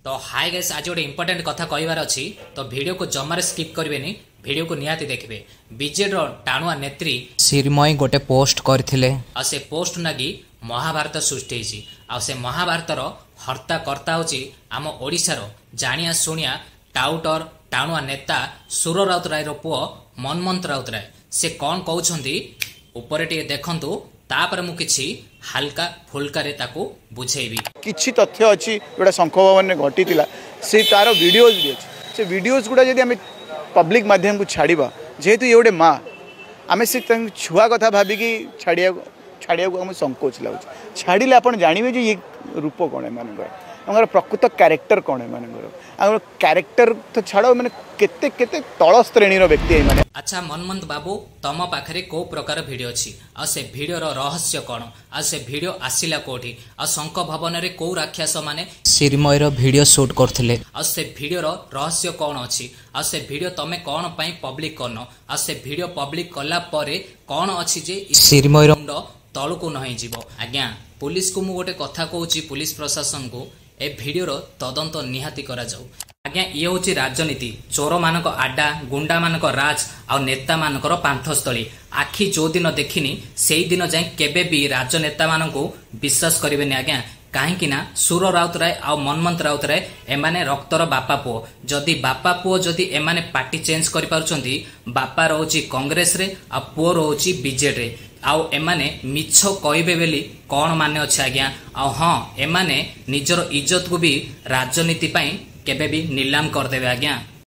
ତ high guys, ଆଜି ଗୋଟେ ଇମ୍ପୋର୍ଟାଣ୍ଟ କଥା କହିବାର ଅଛି, ତ ଭିଡ଼ିଓକୁ ଜମାରେ ସ୍କିପ୍ କରିବେନି, ଭିଡ଼ିଓକୁ ନିହାତି ଦେଖିବେ। ବିଜେଡିର ଟାଣୁଆ ନେତ୍ରୀ ଶ୍ରୀମୟୀ ଗୋଟେ ପୋଷ୍ଟ କରିଥିଲେ ଆଉ ସେ ପୋଷ୍ଟ ନାଗି ମହାଭାରତ ସୃଷ୍ଟି ହେଇଛି। ଆଉ ସେ ମହାଭାରତର ହର୍ତ୍ତା କର୍ତ୍ତା ହେଉଛି ଆମ ଓଡ଼ିଶାର ଜାଣିଆ ଶୁଣିଆ ଟାଉଟର ଟାଣୁଆ ନେତା ସୁର ରାଉତରାୟର ପୁଅ ମନମନ୍ତ ରାଉତରାୟ। ସେ କ'ଣ କହୁଛନ୍ତି ଉପରେ ଟିକେ ଦେଖନ୍ତୁ, ତାପରେ ମୁଁ କିଛି ହାଲକା ଫୁଲକାରେ ତାକୁ ବୁଝେଇବି। କିଛି ତଥ୍ୟ ଅଛି ଯେଉଁଟା ଶଙ୍ଖ ଭବନରେ ଘଟିଥିଲା, ସେ ତାର ଭିଡ଼ିଓଜ୍ ବି ଅଛି। ସେ ଭିଡ଼ିଓଜ୍ ଗୁଡ଼ା ଯଦି ଆମେ ପବ୍ଲିକ୍ ମାଧ୍ୟମକୁ ଛାଡ଼ିବା, ଯେହେତୁ ଇଏ ଗୋଟେ ମା, ଆମେ ସେ ତାଙ୍କ ଛୁଆ କଥା ଭାବିକି ଛାଡ଼ିବାକୁ ଆମକୁ ସଂକୋଚ ଲାଗୁଛି। ଛାଡ଼ିଲେ ଆପଣ ଜାଣିବେ ଯେ ଇଏ ରୂପ କ'ଣ ଏମାନଙ୍କର, ତାଙ୍କର ପ୍ରକୃତ କ୍ୟାରେକ୍ଟର କ'ଣ ଏମାନଙ୍କର। ଆମର କ୍ୟାରେକ୍ଟର ତ ଛାଡ଼, ମାନେ କେତେ କେତେ ତଳ ଶ୍ରେଣୀର ବ୍ୟକ୍ତି ଏମାନେ। ଆଚ୍ଛା ମନମନ୍ତ ବାବୁ, ତମ ପାଖରେ କୋଉ ପ୍ରକାର ଭିଡ଼ିଓ ଅଛି, ଆଉ ସେ ଭିଡ଼ିଓର ରହସ୍ୟ କ'ଣ, ଆଉ ସେ ଭିଡ଼ିଓ ଆସିଲା କୋଉଠି, ଆଉ ଶଙ୍ଖ ଭବନରେ କୋଉ ରାକ୍ଷସ ମାନେ ଶ୍ରୀମୟୀର ଭିଡ଼ିଓ ସୁଟ୍ କରୁଥିଲେ, ଆଉ ସେ ଭିଡ଼ିଓର ରହସ୍ୟ କ'ଣ ଅଛି, ଆଉ ସେ ଭିଡ଼ିଓ ତମେ କ'ଣ ପାଇଁ ପବ୍ଲିକ କରିନ, ଆଉ ସେ ଭିଡ଼ିଓ ପବ୍ଲିକ କଲା ପରେ କ'ଣ ଅଛି ଯେ ଶ୍ରୀମୟୀର ମୁଣ୍ଡ ତଳକୁ ନ ହେଇଯିବ? ଆଜ୍ଞା, ପୁଲିସକୁ ମୁଁ ଗୋଟେ କଥା କହୁଛି, ପୁଲିସ ପ୍ରଶାସନକୁ ଏ ଭିଡ଼ିଓର ତଦନ୍ତ ନିହାତି କରାଯାଉ। ଆଜ୍ଞା, ଇଏ ହେଉଛି ରାଜନୀତି, ଚୋରମାନଙ୍କ ଆଡ୍ଡା, ଗୁଣ୍ଡାମାନଙ୍କ ରାଜ ଆଉ ନେତାମାନଙ୍କର ପାନ୍ଥସ୍ଥଳୀ। ଆଖି ଯୋଉଦିନ ଦେଖିନି ସେଇଦିନ ଯାଏଁ କେବେ ବି ରାଜନେତାମାନଙ୍କୁ ବିଶ୍ୱାସ କରିବେନି ଆଜ୍ଞା। କାହିଁକି ନା ସୁର ରାଉତରାୟ ଆଉ ମନମନ୍ତ ରାଉତରାୟ ଏମାନେ ରକ୍ତର ବାପା ପୁଅ। ଯଦି ବାପା ପୁଅ ଯଦି ଏମାନେ ପାର୍ଟି ଚେଞ୍ଜ କରିପାରୁଛନ୍ତି, ବାପା ରହୁଛି କଂଗ୍ରେସରେ ଆଉ ପୁଅ ରହୁଛି ବିଜେଡିରେ, ଆଉ ଏମାନେ ମିଛ କହିବେ ବୋଲି କ'ଣ ମାନେ ଅଛି ଆଜ୍ଞା? ଆଉ ହଁ, ଏମାନେ ନିଜର ଇଜ୍ଜତକୁ ବି ରାଜନୀତି ପାଇଁ କେବେ ବି ନିଲାମ କରିଦେବେ ଆଜ୍ଞା।